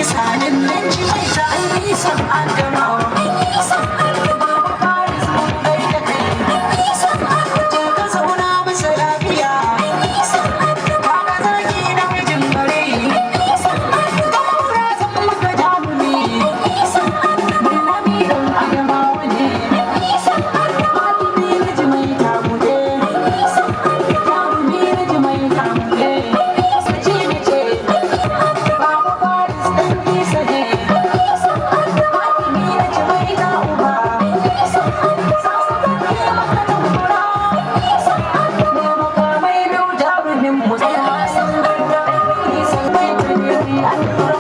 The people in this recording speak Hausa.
Sanin nan ji mai ta an Isan Adamawa. Baba Faris, mun gaida kai. Je ka zauna masa lafiya. Kaga zaki namijin bare. Gaura zan maka jarumi. Mai lamirin Adamawa ne. Hakimi na Jimai Tamude. Jarumi na Jimai Tamude. Sace ni ce. Baba Faris ɗan Isa ne. Hakimi na Jimai ta uba. Za su tafi maka tambura. Me makamai biyu, jarumin mu. Isa mai ta ne.